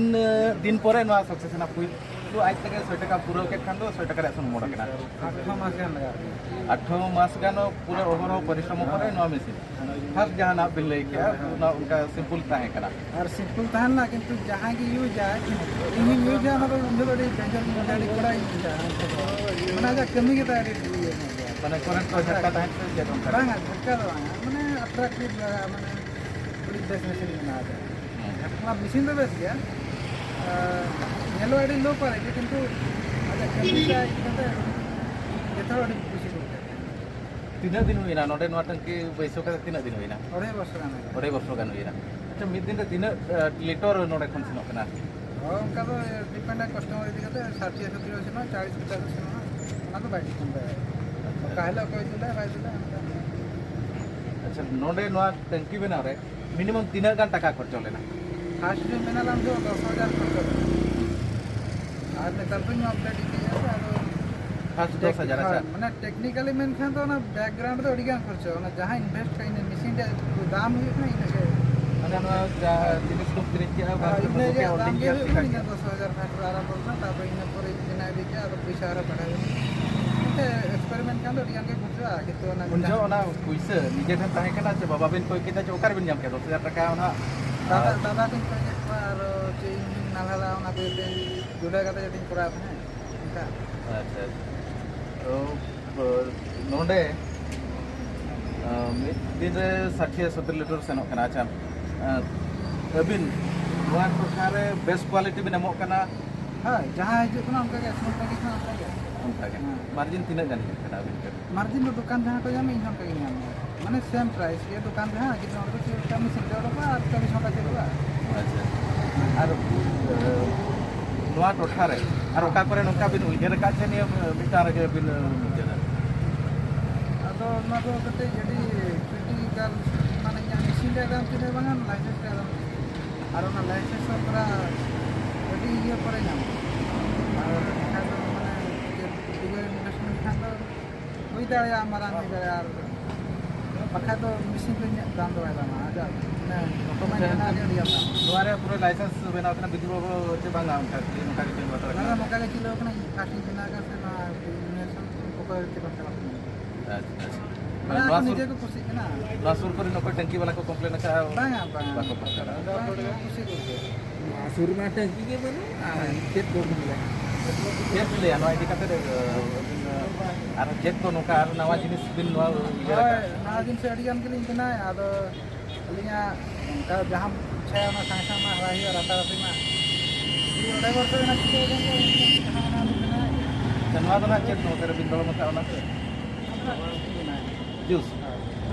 ᱫᱤᱱ ᱯᱚᱨᱮ ᱱᱚᱣᱟ ᱥᱟᱠᱥᱮᱥ ᱮᱱᱟ? ᱯᱩᱭᱞᱩ ᱟᱡ ᱛᱮᱜᱮ ᱥᱚᱭ ᱴᱟᱠᱟ ᱯᱩᱨᱟᱹᱣ ᱠᱮᱫ ᱠᱷᱟᱱ ᱫᱚ ᱥᱚᱭ ᱴᱟᱠᱟ ᱨᱮᱭᱟᱜ ᱥᱩᱱᱩᱢ ᱚᱰᱚᱠ ᱮᱱᱟ᱾ ᱟᱴ ᱱᱚ ᱢᱟᱥ ᱜᱟᱱ ᱞᱟᱜᱟᱜ ᱠᱟᱱᱟ᱾ ᱟᱴᱷᱨᱚ ᱢᱟᱥ ᱜᱟᱱ ᱯᱩᱨᱟᱹ ᱚᱦᱚᱨᱦᱚ ᱯᱚᱨᱤᱥᱨᱚᱢ ᱯᱚᱨᱮ ᱱᱚᱣᱟ ᱢᱮᱥᱤᱱ ᱯᱷᱟᱥᱴ ᱡᱟᱦᱟᱸ ᱱᱟᱜ ᱵᱤᱱ ᱞᱟᱹᱭ ᱠᱮᱜᱼᱟ, ᱚᱱᱟ ᱚᱱᱠᱟ ᱥᱤᱢᱯᱩᱞ ᱛᱟᱦᱮᱸ ᱠᱟᱱᱟ᱾ ᱟᱨ ᱥᱤᱢᱯᱩᱞ ᱛᱟᱦᱮᱱᱟ, ᱠᱤᱱᱛᱩ ᱡᱟᱦᱟᱸᱭ ᱜᱮ ᱤᱭᱩᱡᱟ, ᱤᱧ ᱦᱚᱧ ᱤᱭᱩᱡᱟ, ᱚᱱᱟ ᱫᱚ ᱤᱧ ᱫᱚ ᱟᱹᱰᱤ ᱰᱮᱧᱡᱟᱨ ᱤᱧ ᱵᱩᱡᱟ, ᱟᱹᱰᱤ ᱠᱚᱲᱟ ᱤᱧ ᱵᱩᱡᱟ᱾ ᱢᱟᱱᱮ ᱟᱡᱟᱜ ᱠᱟᱹᱢᱤ ᱜᱮ ᱛᱟᱭ ᱟᱹᱰᱤ ᱤᱭᱟᱹ ᱧᱚᱜ ᱜᱮᱭᱟ᱾ ᱢᱟᱱᱮ ᱠᱚᱨᱮᱱᱴ ᱠᱚ ᱡᱷᱟᱴᱠᱟ ᱛᱟᱦᱮᱸᱫ ᱥᱮ ᱪᱮᱫ ᱚᱱᱠᱟ? ᱵᱟᱝᱟ, ᱡᱷᱟᱴᱠᱟ ᱫᱚ ᱵᱟᱝᱟ, ᱢᱟᱱᱮ ᱟᱴᱨᱟᱠᱴᱤᱵᱷ ᱞᱟᱜᱟᱜᱼᱟ, ᱢᱟᱱᱮ ᱟᱹᱰᱤ ᱵᱮᱥ ᱢᱮᱥᱤᱱ ᱢᱮᱱᱟᱜᱼᱟ ᱟᱡᱟᱜ᱾ ᱚᱱᱟ ᱢᱮᱥᱤᱱ ᱫᱚ ᱵᱮᱥ ᱜᱮᱭᱟ, ᱟᱨ ᱧᱮᱞᱚᱜ ᱟᱹᱰᱤ ᱞᱳ ᱠᱳᱣᱟᱞᱤᱴᱤ, ᱠᱤᱱᱛᱩ ᱟᱡᱟᱜ ᱠᱟᱹᱢᱤ ᱛᱟᱭ ᱤᱫᱤ ᱠᱟᱛᱮ ᱡᱚᱛᱚ ᱦᱚᱲ ᱟᱹᱰᱤ ᱠᱩᱥᱤ ᱠᱚ ᱵᱩᱡᱷᱟᱹᱣᱟ᱾ ᱛᱤᱱᱟᱹᱜ ᱫᱤᱱ ᱦᱩᱭᱱᱟ ᱱᱚᱰᱮ ᱱᱚᱣᱟ ᱴᱟᱝᱠᱤ ᱵᱟᱹᱭᱥᱟᱹᱣ ᱠᱟᱛᱮ? ᱛᱤᱱᱟᱹᱜ ᱫᱤᱱ ᱦᱩᱭᱱᱟ? ᱚᱲᱟᱭ ᱵᱚᱪᱷᱚᱨ ᱜᱟᱱ ᱦᱩᱭᱩᱜᱼᱟ᱾ ᱚᱲᱟᱭ ᱵᱚᱪᱷᱚᱨ ᱜᱟᱱ ᱦᱩᱭᱱᱟ᱾ ᱟᱪᱪᱷᱟ, ᱢᱤᱫ ᱫᱤᱱ ᱨᱮ ᱛᱤᱱᱟᱹᱜ ᱟᱸ, ᱞᱤᱴᱚᱨ ᱱᱚᱰᱮ ᱠᱷᱚᱱ ᱥᱮᱱᱚᱜ ᱠᱟᱱᱟ? ᱦᱳᱭ, ᱚᱱᱠᱟ ᱫᱚ ᱰᱤᱯᱮᱱᱰ ᱟᱭ ᱠᱟᱥᱴᱚᱢᱟᱨ ᱤᱫᱤ ᱠᱟᱛᱮ, ᱥᱟᱴ ᱯᱚᱪᱟᱥ ᱥᱮᱱᱚᱜᱼᱟ, ᱪᱟᱞᱤᱥ ᱯᱚᱪᱟᱥ ᱥᱮᱱᱚᱜᱼᱟ, ᱚᱱᱟ ᱫᱚ ᱵᱟᱭ ᱰᱤᱯᱮᱱᱰ ᱟᱭ᱾ ᱚᱠᱟ ᱦᱤᱞᱳᱜ ᱚᱠᱚᱭ ᱫᱩᱞᱟᱭ ᱵᱟᱭ ᱫᱩᱞᱟᱭ ᱚᱱᱠᱟ᱾ ᱟᱪᱪᱷᱟ, ᱱᱚᱰᱮ ᱱᱚᱣᱟ ᱴᱟᱝᱠᱤ ᱵᱮᱱᱟᱣ ᱨᱮ ᱢᱤᱱᱤᱢᱟᱢ ᱛᱤᱱᱟᱹᱜ ᱜᱟᱱ ᱴᱟᱠᱟ ᱠᱷᱚᱨᱪᱚ ᱞᱮᱱᱟ? ᱯᱷᱟᱥᱴ ᱨᱮ ᱢᱮᱱᱟᱞᱟᱢ ᱫᱚ ᱫᱚᱥ ᱦᱟᱡᱟᱨ ᱠᱷᱚᱨᱪᱟ ᱞᱮᱱᱟ᱾ ᱟᱨ ᱱᱮᱛᱟᱨ ᱫᱚᱧ ᱟᱯᱰᱮᱴ ᱤᱫᱤᱭᱮᱫᱼᱟ ᱥᱮ, ᱟᱫᱚ ᱯᱷᱟᱥᱴ ᱫᱚᱥ ᱦᱟᱡᱟᱨ, ᱟᱪᱪᱷᱟ᱾ ᱢᱟᱱᱮ ᱴᱮᱠᱱᱤᱠᱟᱞᱤ ᱢᱮᱱᱠᱷᱟᱱ ᱫᱚ ᱚᱱᱟ ᱵᱮᱠᱜᱨᱟᱣᱩᱱᱰ ᱫᱚ ᱟᱹᱰᱤ ᱜᱟᱱ ᱠᱷᱚᱨᱪᱟ, ᱚᱱᱟ ᱡᱟᱦᱟᱸ ᱤᱱᱵᱷᱮᱥᱴ ᱠᱟᱜ ᱤᱧ ᱢᱮᱥᱤᱱ ᱨᱮᱭᱟᱜ ᱫᱟᱢ ᱦᱩᱭᱩᱜ ᱠᱟᱱᱟ ᱤᱱᱟᱹᱜᱮ᱾ ᱢᱟᱱᱮ ᱱᱚᱣᱟ ᱡᱟᱦᱟᱸ ᱡᱤᱱᱤᱥ ᱠᱚᱢ ᱠᱤᱨᱤᱧ ᱠᱮᱜᱼᱟ, ᱚᱱᱟ ᱟᱨ ᱠᱚᱫᱚ ᱤᱱᱟᱹ ᱜᱚᱢᱠᱮ ᱨᱮᱭᱟᱜ ᱫᱟᱢ ᱦᱩᱰᱤᱧ ᱜᱮ ᱜᱮᱭᱟ ᱦᱩᱭᱩᱜ ᱥᱮ ᱠᱟᱱᱟ ᱠᱟᱹᱴᱤᱡ? ᱤᱧᱟᱹᱜ ᱫᱚᱥ ᱦᱟᱡᱟᱨ ᱯᱷᱟᱴ ᱟᱨᱟᱢ ᱵᱚᱞᱚᱱᱟ, ᱛᱟᱨᱯᱚᱨ ᱤᱱᱟᱹ ᱯᱚᱨᱮ ᱵᱮᱱᱟᱣ ᱤᱫᱤ ᱠᱮᱜᱼᱟ, ᱟᱫᱚ ᱯᱚᱭᱥᱟ ᱟᱨᱚ ᱵᱟᱲᱦᱟᱣ ᱮᱱᱟ᱾ ᱢᱮᱱᱠᱷᱟᱱ ᱫᱚ ᱟᱹᱰᱤ ᱜᱟᱱ ᱜᱮ ᱠᱷᱚᱨᱪᱟᱜᱼᱟ, ᱡᱚᱛᱚ ᱚᱱᱟ ᱩᱱ ᱡᱚᱦᱚᱜ ᱚᱱᱟ ᱯᱩᱭᱥᱟᱹ ᱱᱤᱡᱮ ᱴᱷᱮᱱ ᱛᱟᱦᱮᱸ ᱠᱟᱱᱟ ᱪᱮ ᱵᱟᱵᱟ ᱵᱤᱱ ᱠᱚᱭ ᱠᱮᱫᱟ ᱪᱮ ᱚᱠᱟ ᱨᱮᱵᱤᱱ ᱧᱟᱢ ᱠᱮᱫᱟ ᱫᱚᱥ ᱦᱟᱡᱟᱨ ᱴᱟᱠᱟ ᱚᱱᱟ? ᱫᱟᱫᱟ, ᱟᱨ ᱫᱟᱫᱟ ᱠᱤᱱ ᱠᱚᱭ ᱠᱮᱫ ᱠᱚᱣᱟ, ᱟᱨ ᱪᱮᱫ ᱤᱧ ᱱᱟᱞᱦᱟ ᱞᱮᱫᱟ, ᱚᱱᱟ ᱠᱚ ᱡᱚᱛᱚᱧ ᱡᱚᱲᱟᱣ ᱠᱟᱛᱮ ᱡᱚᱛᱚᱧ ᱠᱚᱨᱟᱣ ᱛᱟᱦᱮᱸᱫ ᱚᱱᱠᱟ᱾ ᱟᱪᱪᱷᱟ, ᱟᱪᱪᱷᱟ᱾ ᱛᱚ, ᱛᱚ, ᱱᱚᱰᱮ, ᱟᱸ, ᱢᱤᱫ ᱫᱤᱱ ᱨᱮ ᱥᱟᱴᱷᱤ ᱥᱚᱛᱛᱚᱨ ᱞᱤᱴᱟᱨ ᱥᱮᱱᱚᱜ ᱠᱟᱱᱟ᱾ ᱟᱪᱪᱷᱟ, ᱟᱸ, ᱟᱹᱵᱤᱱ ᱱᱚᱣᱟ ᱴᱚᱴᱷᱟ ᱨᱮ ᱵᱮᱥ ᱠᱣᱟᱞᱤᱴᱤ ᱵᱤᱱ ᱮᱢᱚᱜ ᱠᱟᱱᱟ? ᱦᱳᱭ, ᱡᱟᱦᱟᱸ ᱦᱤᱡᱩᱜ ᱠᱟᱱᱟ ᱚᱱᱠᱟ ᱜᱮ, ᱥᱩᱱᱩᱢ ᱯᱮᱠᱮᱴ ᱦᱚᱸ ᱚᱱᱠᱟ ᱜᱮ᱾ ᱚᱱᱠᱟ ᱜᱮ᱾ ᱦᱮᱸ᱾ ᱢᱟᱨᱡᱤᱱ ᱛᱤᱱᱟᱹᱜ ᱜᱟᱱ ᱦᱤᱡᱩᱜ ᱠᱟᱱᱟ ᱟᱹᱵᱤᱱ ᱴᱷᱮᱱ? ᱢᱟᱨᱡᱤᱱ ᱫᱚ ᱫᱚᱠᱟᱱ ᱡᱟᱦᱟᱸ ᱠᱚ ᱧᱟᱢᱟ, ᱤᱧ ᱦᱚᱸ ᱚᱱᱠᱟ ᱜᱤᱧ ᱧᱟᱢᱟ᱾ ᱢᱟᱱᱮ ᱥᱮᱢ ᱯᱨᱟᱭᱤᱥ ᱜᱮ ᱫᱚᱠᱟᱱ ᱨᱮᱦᱚᱸ, ᱟᱨ ᱡᱩᱫᱤ ᱱᱚᱰᱮ ᱫᱚ ᱪᱮᱫ ᱞᱮᱠᱟ ᱢᱮᱥᱤᱱ ᱛᱮ ᱚᱰᱚᱠᱚᱜᱼᱟ ᱟᱨ ᱠᱟᱹᱢᱤ ᱥᱟᱶᱛᱟ ᱪᱟᱹᱞᱩᱜᱼᱟ᱾ ᱟᱪᱪᱷᱟ᱾ ᱟᱨ, ᱮ, ᱱᱚᱣᱟ ᱴᱚᱴᱷᱟ ᱨᱮ ᱟᱨ ᱚᱠᱟ ᱠᱚᱨᱮ ᱱᱚᱝᱠᱟ ᱵᱤᱱ ᱩᱭᱦᱟᱹᱨ ᱟᱠᱟᱫ ᱡᱮ ᱱᱤᱭᱟᱹ ᱢᱤᱫᱴᱟᱝ ᱨᱮᱜᱮ ᱵᱤᱱ ᱢᱩᱪᱟᱹᱫᱟ? ᱟᱫᱚ ᱱᱚᱣᱟ ᱫᱚ ᱠᱟᱹᱴᱤᱡ ᱟᱹᱰᱤ ᱠᱨᱤᱴᱤᱠᱟᱞ, ᱢᱟᱱᱮ ᱤᱧᱟᱹᱜ ᱢᱮᱥᱤᱱ ᱨᱮᱭᱟᱜ ᱫᱟᱢ ᱛᱤᱱᱟᱹᱜ ᱵᱟᱝᱟ, ᱞᱟᱭᱥᱮᱱᱥ ᱨᱮᱭᱟᱜ ᱫᱟᱢ ᱛᱤᱱᱟᱹᱜ? ᱟᱨ ᱚᱱᱟ ᱞᱟᱭᱥᱮᱱᱥ ᱦᱚᱸ ᱛᱷᱚᱲᱟ ᱟᱹᱰᱤ ᱤᱭᱟᱹ ᱯᱚᱨᱮ ᱧᱟᱢᱚᱜᱼᱟ᱾ ᱟᱨ ᱵᱟᱠᱷᱟᱡ ᱫᱚ ᱢᱟᱱᱮ ᱪᱮᱫ ᱰᱤᱞᱟᱨ ᱤᱱᱵᱷᱮᱥᱴᱢᱮᱱᱴ ᱠᱷᱟᱱ ᱫᱚ ᱦᱩᱭ ᱫᱟᱲᱮᱭᱟᱜᱼᱟ, ᱢᱟᱨᱟᱝ ᱦᱩᱭ ᱫᱟᱲᱮᱭᱟᱜᱼᱟ, ᱟᱨ ᱵᱟᱠᱷᱟᱡ ᱫᱚ ᱢᱮᱥᱤᱱ ᱫᱚ ᱤᱧᱟᱹᱜ ᱫᱟᱢ ᱫᱚ ᱵᱟᱭ ᱫᱟᱢᱟ, ᱟᱡᱟᱜ ᱢᱟᱱᱮ ᱰᱚᱠᱩᱢᱮᱱᱴ ᱟᱪᱪᱷᱟ, ᱢᱮᱱᱟᱜᱼᱟ ᱟᱪᱪᱷᱟ᱾ ᱡᱮ ᱟᱹᱰᱤ ᱟᱢᱫᱟ᱾ ᱱᱚᱣᱟ ᱨᱮ ᱯᱩᱨᱟᱹ ᱞᱟᱭᱥᱮᱱᱥ ᱵᱮᱱᱟᱣ ᱠᱟᱱᱟ ᱵᱤᱫᱩ ᱵᱟᱵᱩ ᱪᱮ ᱵᱟᱝᱟ? ᱚᱱᱠᱟ ᱜᱮ, ᱚᱱᱠᱟ ᱜᱮ ᱪᱟᱹᱞᱩ ᱦᱟᱛᱟᱲ ᱱᱚᱣᱟ ᱠᱟᱱᱟ? ᱫᱚ ᱱᱚᱝᱠᱟ ᱜᱮ ᱪᱟᱹᱞᱩ ᱟᱠᱟᱱᱟ, ᱤᱧ ᱯᱷᱟᱥᱴ ᱤᱧ ᱵᱮᱱᱟᱣ ᱟᱠᱟᱫ ᱥᱮ ᱱᱚᱣᱟ ᱤᱱᱵᱷᱮᱥᱴᱢᱮᱱᱴ ᱚᱠᱚᱭ ᱪᱮ ᱵᱟᱝ ᱪᱟᱞᱟᱜ ᱠᱟᱱᱟ? ᱟᱪᱪᱷᱟ, ᱟᱪᱪᱷᱟ᱾ ᱢᱟᱱᱮ ᱱᱚᱣᱟ ᱟᱠᱚ ᱥᱩᱨ, ᱱᱤᱡᱮ ᱠᱚ ᱠᱩᱥᱤᱜ ᱠᱟᱱᱟ᱾ ᱱᱚᱣᱟ ᱥᱩᱨ ᱠᱚᱨᱮ ᱚᱠᱚᱭ ᱴᱮᱝᱠᱤ ᱵᱟᱞᱟ ᱠᱚ ᱠᱚᱢᱯᱞᱮᱱ ᱟᱠᱟᱫᱼᱟ? ᱵᱟᱝᱟ, ᱵᱟᱝᱟ᱾ ᱵᱟᱠᱚ ᱠᱚᱢᱯᱞᱮᱱ ᱟᱠᱟᱫᱼᱟ? ᱵᱟᱝᱟ, ᱠᱩᱥᱤ ᱠᱩᱥᱤ᱾ ᱱᱚᱣᱟ ᱥᱩᱨ ᱨᱮᱱᱟᱜ ᱴᱮᱝᱠᱤ ᱜᱮ ᱵᱟᱹᱱᱩᱜ, ᱟᱨ ᱪᱮᱫ ᱠᱚ ᱵᱚᱱ ᱞᱟᱹᱭᱟ? ᱪᱮᱫ ᱯᱮ ᱞᱟᱹᱭᱟ ᱱᱚᱣᱟ ᱤᱫᱤ ᱠᱟᱛᱮ, ᱟᱹᱵᱤᱱ, ᱟᱨ ᱪᱮᱫ ᱠᱚ ᱱᱚᱝᱠᱟ ᱟᱨ ᱱᱟᱣᱟ ᱡᱤᱱᱤᱥ ᱵᱤᱱ ᱱᱚᱣᱟ ᱩᱭᱦᱟᱹᱨ ᱦᱳᱭ, ᱟᱠᱟᱫᱼᱟ? ᱱᱟᱣᱟ ᱡᱤᱱᱤᱥ ᱟᱹᱰᱤ ᱜᱟᱱ ᱜᱮᱞᱤᱧ ᱵᱮᱱᱟᱣᱮᱫᱼᱟ, ᱟᱫᱚ ᱟᱹᱞᱤᱧᱟᱜ ᱚᱱᱠᱟ ᱡᱟᱦᱟᱸ ᱤᱪᱪᱷᱟᱹ ᱚᱱᱟ ᱥᱟᱝ ᱥᱟᱝ ᱢᱟ ᱦᱟᱨᱟ ᱦᱩᱭᱩᱜᱼᱟ, ᱨᱟᱛᱟ ᱨᱟᱛᱤ ᱢᱟ᱾ ᱡᱩᱫᱤ ᱚᱸᱰᱮ ᱵᱚᱨᱥᱟ ᱨᱮᱱᱟᱜ ᱪᱤᱠᱟᱹ ᱠᱟᱱ ᱛᱟᱦᱮᱸ, ᱚᱱᱟ ᱞᱤᱧ ᱵᱮᱱᱟᱣᱮᱫᱼᱟ᱾ ᱟᱪᱪᱷᱟ, ᱱᱚᱣᱟ ᱫᱚ ᱱᱟᱜ ᱪᱮᱫ ᱱᱚᱣᱟ ᱨᱮᱵᱤᱱ ᱫᱚᱦᱚ ᱠᱟᱜᱼᱟ ᱚᱱᱟ ᱠᱚ? ᱚᱱᱟ ᱠᱚ ᱵᱮᱱᱟᱣᱮᱫᱼᱟ᱾ ᱡᱩᱥ? ᱦᱳᱭ᱾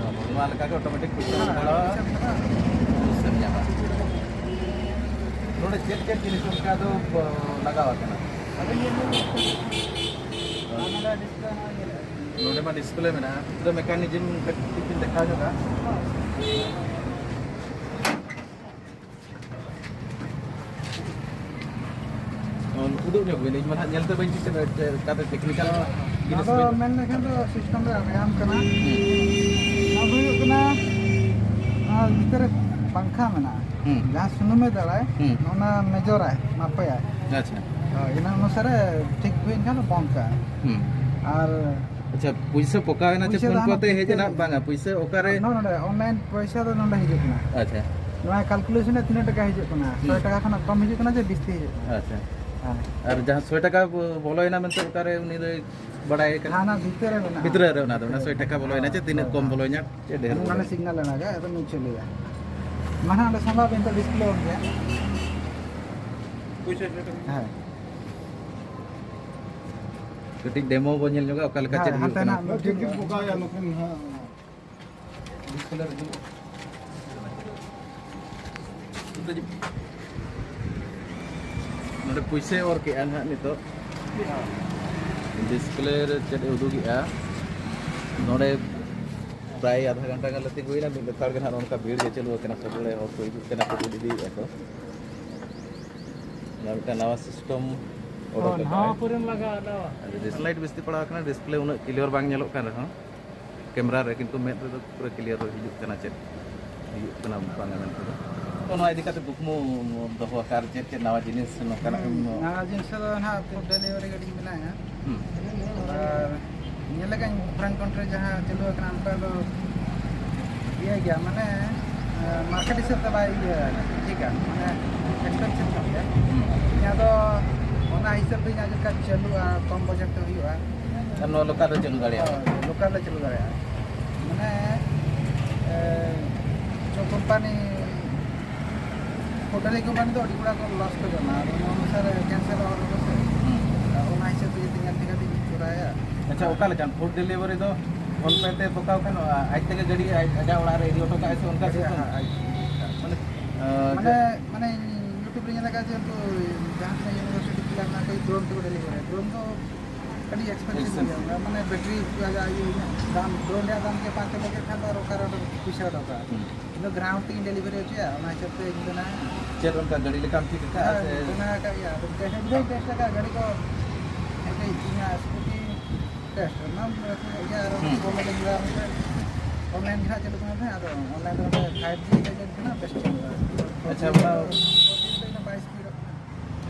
ᱱᱚᱣᱟ ᱞᱮᱠᱟ ᱜᱮ ᱚᱴᱳᱢᱮᱴᱤᱠ ᱯᱩᱭᱥᱟᱹ ᱦᱮᱸ, ᱵᱟᱲᱦᱟᱣᱟ᱾ ᱯᱩᱭᱥᱟᱹ ᱧᱟᱢᱟ᱾ ᱡᱩᱥ ᱮᱢ ᱧᱟᱢᱟ᱾ ᱱᱚᱰᱮ ᱪᱮᱫ ᱪᱮᱫ ᱡᱤᱱᱤᱥ ᱚᱱᱠᱟ ᱫᱚ, ᱵᱚ-, ᱞᱟᱜᱟᱣ ᱟᱠᱟᱱᱟ? ᱟᱹᱵᱤᱱ ᱧᱮᱞ ᱵᱤᱱ᱾ ᱱᱚᱣᱟ ᱫᱚ ᱰᱤᱥᱯᱞᱮ ᱱᱚᱜᱼᱚᱭ ᱧᱮᱞᱮᱫ ᱵᱤᱱ᱾ ᱱᱚᱰᱮ ᱢᱟ ᱰᱤᱥᱯᱞᱮ ᱢᱮᱱᱟᱜᱼᱟ, ᱯᱩᱨᱟᱹ ᱢᱮᱠᱟᱱᱤᱡᱚᱢ ᱠᱟᱹᱴᱤᱡ ᱵᱤᱱ ᱫᱮᱠᱷᱟᱣ ᱧᱚᱜᱟ᱾ ᱩᱫᱩᱜ ᱧᱚᱜ ᱵᱤᱱ, ᱤᱧ ᱢᱟ ᱱᱟᱦᱟᱜ ᱧᱮᱞᱛᱮ ᱵᱟᱹᱧ ᱴᱷᱤᱠᱟᱹ ᱫᱟᱲᱮᱭᱟᱜ ᱪᱮᱫ ᱞᱮᱠᱟᱛᱮ ᱴᱮᱠᱱᱤᱠᱟᱞ ᱡᱤᱱᱤᱥ ᱟᱫᱚ ᱵᱤᱱ ᱢᱮᱱ ᱞᱮᱠᱷᱟᱱ ᱫᱚ ᱥᱤᱥᱴᱮᱢ ᱨᱮᱭᱟᱜ ᱵᱮᱭᱟᱢ ᱠᱟᱱᱟ᱾ ᱦᱩᱸ᱾ ᱱᱚᱣᱟ ᱫᱚ ᱦᱩᱭᱩᱜ ᱠᱟᱱᱟ, ᱱᱚᱣᱟ ᱵᱷᱤᱛᱟᱹᱨ ᱨᱮ ᱯᱟᱝᱠᱷᱟ ᱢᱮᱱᱟᱜᱼᱟ᱾ ᱦᱩᱸ᱾ ᱡᱟᱦᱟᱸ ᱥᱩᱱᱩᱢᱮ ᱫᱟᱹᱲᱟᱭ, ᱦᱩᱸ᱾ ᱚᱱᱟ ᱢᱮᱡᱚᱨᱟᱭ, ᱢᱟᱯᱮᱭᱟᱭ᱾ ᱟᱪᱪᱷᱟ᱾ ᱦᱳᱭ, ᱤᱱᱟᱹ ᱚᱱᱩᱥᱟᱨᱮ ᱴᱷᱤᱠ ᱦᱩᱭᱮᱱ ᱠᱷᱟᱱ ᱫᱚ ᱵᱚᱱᱫ ᱠᱟᱜᱼᱟᱭ᱾ ᱦᱩᱸ᱾ ᱟᱨ ᱟᱪᱪᱷᱟ, ᱯᱩᱭᱥᱟᱹ ᱯᱚᱠᱟᱣᱮᱱᱟ ᱪᱮ ᱯᱩᱭᱥᱟᱹ ᱫᱚ ᱯᱷᱳᱱ ᱦᱟᱱᱟ ᱠᱚᱛᱮ ᱦᱮᱡ ᱮᱱᱟ? ᱵᱟᱝᱟ, ᱯᱩᱭᱥᱟᱹ ᱚᱠᱟᱨᱮ? ᱱᱚᱜᱼᱚ ᱱᱚᱰᱮ ᱚᱱᱞᱟᱭᱤᱱ ᱯᱚᱭᱥᱟ ᱫᱚ ᱱᱚᱰᱮ ᱦᱤᱡᱩᱜ ᱠᱟᱱᱟ᱾ ᱟᱪᱪᱷᱟ᱾ ᱱᱚᱣᱟ ᱠᱟᱞᱠᱩᱞᱮᱥᱚᱱ ᱨᱮ ᱛᱤᱱᱟᱹᱜ ᱴᱟᱠᱟ ᱦᱤᱡᱩᱜ ᱠᱟᱱᱟ, ᱥᱚᱭ ᱦᱩᱸ᱾ ᱴᱟᱠᱟ ᱠᱷᱚᱱᱟᱜ ᱠᱚᱢ ᱦᱤᱡᱩᱜ ᱠᱟᱱᱟ ᱥᱮ ᱵᱤᱥᱛᱤ ᱦᱤᱡᱩᱜ ᱠᱟᱱᱟ? ᱟᱪᱪᱷᱟ᱾ ᱦᱮᱸ᱾ ᱟᱨ ᱡᱟᱦᱟᱸ ᱥᱚᱭ ᱴᱟᱠᱟ ᱵᱚᱞᱚᱭᱮᱱᱟ ᱢᱮᱱᱛᱮ ᱚᱠᱟᱨᱮ ᱩᱱᱤ ᱫᱚᱭ ᱵᱟᱲᱟᱭ ᱠᱟᱱᱟ? ᱦᱟᱱᱟ ᱵᱷᱤᱛᱟᱹᱨ ᱨᱮ ᱢᱮᱱᱟᱜᱼᱟ᱾ ᱵᱷᱤᱛᱨᱤ ᱨᱮ ᱚᱱᱟ ᱫᱚ, ᱚᱱᱟ ᱥᱚᱭ ᱴᱟᱠᱟ ᱵᱚᱞᱚᱭᱮᱱᱟ ᱪᱮ ᱛᱤᱱᱟᱹᱜ ᱠᱚᱢ ᱵᱚᱞᱚᱭᱮᱱᱟ ᱪᱮ ᱰᱷᱮᱨ ᱦᱟᱱᱟ ᱵᱚᱞᱚᱭᱮᱱᱟ? ᱥᱤᱜᱽᱱᱟᱞ ᱮᱱᱟ ᱜᱮ, ᱟᱫᱚ ᱢᱤᱪᱷᱟᱹ ᱞᱟᱹᱭᱟ᱾ ᱢᱟᱱᱮ ᱚᱸᱰᱮ ᱥᱟᱢᱵᱟᱣ ᱵᱤᱱ ᱛᱚ ᱰᱤᱥᱯᱞᱮ ᱚᱱ ᱜᱮᱭᱟ᱾ ᱯᱩᱭᱥᱟᱹ ᱥᱮᱴᱮᱨ ᱦᱮᱸ᱾ ᱠᱟᱹᱴᱤᱡ ᱰᱮᱢᱳ ᱵᱚᱱ ᱧᱮᱞ ᱧᱚᱜᱟ, ᱚᱠᱟ ᱞᱮᱠᱟ ᱦᱮᱸ, ᱪᱮᱫ ᱦᱩᱭᱩᱜ ᱦᱟᱱᱛᱮ ᱠᱟᱱᱟ᱾ ᱱᱟᱜ ᱪᱮᱫ ᱪᱮᱫ ᱯᱚᱠᱟ ᱦᱩᱭᱩᱜᱼᱟ ᱱᱚᱛᱮ ᱦᱟᱸᱜ? ᱰᱤᱥᱯᱞᱮ ᱨᱮ ᱦᱤᱡᱩᱜ᱾ ᱱᱚᱰᱮ ᱯᱩᱭᱥᱟᱹᱭ ᱚᱨ ᱠᱮᱜᱼᱟ ᱱᱟᱦᱟᱜ ᱱᱤᱛᱚᱜ᱾ ᱰᱤᱥᱯᱞᱮ ᱨᱮ ᱪᱮᱫ ᱮ ᱩᱫᱩᱜᱮᱜᱼᱟ? ᱱᱚᱰᱮ ᱯᱨᱟᱭ ᱟᱫᱷᱟ ᱜᱷᱚᱱᱴᱟ ᱜᱟᱱ ᱞᱮ ᱛᱤᱸᱜᱩᱭᱮᱱᱟ, ᱢᱤᱫ ᱞᱮᱛᱟᱲ ᱜᱮ ᱱᱟᱦᱟᱜ ᱱᱚᱝᱠᱟ ᱵᱷᱤᱲ ᱜᱮ ᱪᱟᱹᱞᱩ ᱟᱠᱟᱱᱟ, ᱥᱚᱠᱚᱞᱮ ᱦᱚᱲ ᱠᱚ ᱦᱤᱡᱩᱜ ᱠᱟᱱᱟ ᱠᱚ, ᱵᱩᱰ ᱤᱫᱤᱭᱮᱫᱼᱟ ᱠᱚ᱾ ᱱᱚᱣᱟ ᱢᱤᱫᱴᱟᱝ ᱱᱟᱣᱟ ᱥᱤᱥᱴᱮᱢ ᱚᱰᱚᱠ ᱦᱚᱸ, ᱱᱟᱣᱟ ᱟᱠᱟᱱᱟ᱾ ᱯᱩᱨᱟᱹᱢ ᱞᱟᱜᱟᱣ ᱱᱟᱣᱟ᱾ ᱟᱫᱚ ᱰᱤᱥ ᱞᱟᱭᱤᱴ ᱵᱮᱥᱛᱮ ᱯᱟᱲᱟᱣ ᱟᱠᱟᱱᱟ, ᱰᱤᱥᱯᱞᱮ ᱩᱱᱟᱹᱜ ᱠᱞᱤᱭᱟᱨ ᱵᱟᱝ ᱧᱮᱞᱚᱜ ᱠᱟᱱ ᱨᱮᱦᱚᱸ, ᱠᱮᱢᱮᱨᱟ ᱨᱮ, ᱠᱤᱱᱛᱩ ᱢᱮᱫ ᱨᱮᱫᱚ ᱯᱩᱨᱟᱹ ᱠᱞᱤᱭᱟᱨ ᱦᱤᱡᱩᱜ ᱠᱟᱱᱟ, ᱪᱮᱫ ᱦᱩᱭᱩᱜ ᱠᱟᱱᱟ ᱵᱟᱝᱟ ᱢᱮᱱᱛᱮ ᱫᱚ᱾ ᱛᱚ, ᱱᱚᱣᱟ ᱤᱫᱤ ᱠᱟᱛᱮ ᱠᱩᱠᱢᱩ ᱫᱚᱦᱚ ᱟᱠᱟᱫ, ᱪᱮᱫ ᱪᱮᱫ ᱱᱟᱣᱟ ᱡᱤᱱᱤᱥ ᱱᱚᱝᱠᱟᱱᱟᱜ ᱦᱩᱸ, ᱮᱢ ᱱᱟᱣᱟ ᱡᱤᱱᱤᱥ ᱫᱚ ᱱᱟᱦᱟᱜ ᱯᱷᱩᱰ ᱰᱮᱞᱤᱵᱷᱟᱨᱤ ᱜᱟᱹᱰᱤ ᱢᱮᱱᱟᱜᱼᱟ᱾ ᱦᱩᱸ᱾ ᱟᱨ ᱧᱮᱞ ᱞᱮᱠᱟᱧ ᱯᱷᱨᱚᱱᱴ ᱠᱟᱣᱩᱱᱴᱟᱨ ᱨᱮ ᱡᱟᱦᱟᱸ ᱪᱟᱹᱞᱩ ᱟᱠᱟᱱᱟ, ᱚᱱᱠᱟ ᱫᱚ ᱤᱭᱟᱹ ᱜᱮᱭᱟ, ᱢᱟᱱᱮ, ᱢᱟᱨᱠᱮᱴ ᱦᱤᱥᱟᱹᱵ ᱛᱮ ᱵᱟᱭ ᱤᱭᱟᱹ ᱴᱷᱤᱠᱟ, ᱢᱟᱱᱮ, ᱮᱠᱥᱯᱮᱱᱥᱤᱵᱷ ᱧᱚᱜ ᱜᱮᱭᱟ᱾ ᱦᱩᱸ᱾ ᱤᱧᱟᱹᱜ ᱫᱚ ᱚᱱᱟ ᱦᱤᱥᱟᱹᱵ ᱛᱮ ᱤᱧᱟᱹᱜ ᱪᱮᱫ ᱞᱮᱠᱟ ᱪᱟᱹᱞᱩᱜᱼᱟ, ᱠᱚᱢ ᱵᱟᱡᱮᱴ ᱛᱮ ᱦᱩᱭᱩᱜᱼᱟ᱾ ᱟᱨ ᱱᱚᱣᱟ ᱞᱳᱠᱟᱞ ᱨᱮ ᱪᱟᱹᱞᱩ ᱫᱟᱲᱮᱭᱟᱜᱼᱟ? ᱦᱳᱭ, ᱞᱳᱠᱟᱞ ᱨᱮ ᱪᱟᱹᱞᱩ ᱫᱟᱲᱮᱭᱟᱜᱼᱟ᱾ ᱢᱟᱱᱮ, ᱮ, ᱡᱚ ᱠᱳᱢᱯᱟᱱᱤ, ᱦᱳᱴᱮᱞ ᱠᱳᱢᱯᱟᱱᱤ ᱫᱚ ᱟᱹᱰᱤ ᱜᱩᱲᱟ ᱠᱚ ᱞᱚᱥ ᱠᱚ ᱡᱚᱢᱟ, ᱟᱨ ᱚᱱᱟ ᱚᱱᱩᱥᱟᱨᱮ ᱠᱮᱱᱥᱮᱞ ᱦᱚᱸ ᱦᱩᱭᱩᱜᱼᱟ ᱥᱮ᱾ ᱦᱩᱸ᱾ ᱟᱨ ᱚᱱᱟ ᱦᱤᱥᱟᱹᱵ ᱛᱮ ᱡᱩᱫᱤ ᱧᱮᱞ ᱴᱷᱤᱠᱟ ᱛᱤᱧ ᱪᱚᱨᱟᱭᱟ᱾ ᱟᱪᱪᱷᱟ, ᱚᱠᱟ ᱞᱮᱠᱟᱱ ᱯᱷᱩᱰ ᱰᱮᱞᱤᱵᱷᱟᱨᱤ ᱫᱚ ᱯᱷᱳᱱ ᱯᱮ ᱛᱮ ᱯᱚᱠᱟᱣ ᱠᱷᱟᱱ ᱟᱡ ᱛᱮᱜᱮ ᱜᱟᱹᱰᱤ ᱟᱡ, ᱟᱡᱟᱜ ᱚᱲᱟᱜ ᱨᱮ ᱤᱫᱤ ᱦᱚᱴᱚ ᱠᱟᱜᱼᱟᱭ ᱥᱮ ᱚᱱᱠᱟ ᱟᱡ, ᱥᱤᱥᱴᱮᱢ? ᱟᱡ, ᱟᱡ᱾ ᱢᱟᱱᱮ, ᱟᱸ, ᱢᱟᱱᱮ, ᱡᱟ- ᱢᱟᱱᱮ, ᱤᱧ YouTube ᱨᱮ ᱧᱮᱞ ᱟᱠᱟᱫ ᱡᱮ ᱩᱱᱠᱩ ᱡᱟᱦᱟᱸ ᱛᱤᱱᱟᱹᱜ ᱤᱭᱩᱱᱤᱵᱷᱟᱨᱥᱤᱴᱤ ᱠᱷᱩᱞᱟᱹᱣ ᱢᱮᱱᱟᱜ ᱠᱚ, ᱰᱨᱳᱱ ᱛᱮᱠᱚ ᱰᱮᱞᱤᱵᱷᱟᱨᱤᱭᱟ᱾ ᱰᱨᱳᱱ ᱫᱚ ᱟᱹᱰᱤ ᱮᱠᱥᱯᱮᱱᱥᱤᱵᱷ ᱜᱮᱭᱟ᱾ ᱮᱠᱥᱯᱮᱱᱥᱤᱵᱷ᱾ ᱚᱱᱟ ᱢᱟᱱᱮ ᱵᱮᱴᱨᱤ ᱠᱚ ᱟᱡᱟᱜ ᱤᱭᱟᱹ ᱨᱮᱱᱟᱜ ᱫᱟᱢ, ᱰᱨᱳᱱ ᱨᱮᱭᱟᱜ ᱫᱟᱢ ᱜᱮ ᱯᱟᱸᱪ ᱦᱟᱡᱟᱨ ᱠᱷᱟᱱ ᱫᱚ ᱟᱨ ᱚᱠᱟᱨᱮ ᱚᱸᱰᱮ ᱯᱚᱭᱥᱟ ᱫᱚᱨᱠᱟᱨ᱾ ᱦᱩᱸ᱾ ᱤᱧ ᱫᱚ ᱜᱨᱟᱣᱩᱱᱰ ᱛᱮᱜᱤᱧ ᱰᱮᱞᱤᱵᱷᱟᱨᱤ ᱦᱚᱪᱚᱭᱟ, ᱚᱱᱟ ᱦᱤᱥᱟᱹᱵ ᱛᱮ ᱤᱧ ᱫᱚ ᱱᱟᱦᱟᱜ ᱪᱮᱫ ᱚᱱᱠᱟ ᱜᱟᱹᱰᱤ ᱞᱮᱠᱟᱢ ᱴᱷᱤᱠ ᱟᱠᱟᱫᱼᱟ ᱦᱮᱸ, ᱥᱮ? ᱵᱮᱱᱟᱣ ᱟᱠᱟᱫ ᱜᱮᱭᱟ᱾ ᱟᱫᱚ ᱴᱮᱥᱴ, ᱤᱧ ᱫᱚᱧ ᱴᱮᱥᱴ ᱟᱠᱟᱫ ᱜᱟᱹᱰᱤ ᱠᱚ, ᱤᱧᱟᱹᱜ ᱥᱠᱩᱴᱤ ᱴᱮᱥᱴ, ᱚᱱᱟ ᱤᱭᱟᱹ ᱟᱨ ᱦᱩᱸ᱾ ᱯᱷᱳᱱ ᱨᱮ ᱧᱮᱞᱟ, ᱚᱱᱞᱟᱭᱤᱱ ᱜᱮ ᱦᱟᱸᱜ ᱪᱟᱹᱞᱩᱜ ᱠᱟᱱᱟ ᱛᱟᱦᱮᱸᱫ, ᱟᱫᱚ ᱚᱱᱞᱟᱭᱤᱱ ᱨᱮ ᱚᱸᱰᱮ ᱯᱷᱟᱭᱤᱵᱷ ᱡᱤ ᱦᱮᱡ ᱠᱟᱱᱟ, ᱵᱮᱥ ᱪᱟᱹᱞᱩᱜᱼᱟ᱾ ᱟᱪᱪᱷᱟ, ᱚᱱᱟ ᱵᱟᱭ ᱥᱯᱤᱰᱚᱜ ᱠᱟᱱᱟ᱾